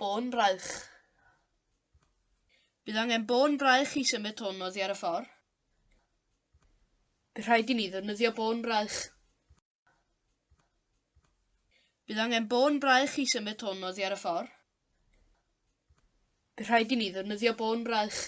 Bôn braich. Bydd angen bôn braich i symud hwn oddi ar y ffordd. Bydd rhaid i ni ddefnyddio bôn braich. Bydd angen bôn braich i symud hwn oddi ar y ffordd. Bydd rhaid i ni ddefnyddio bôn braich.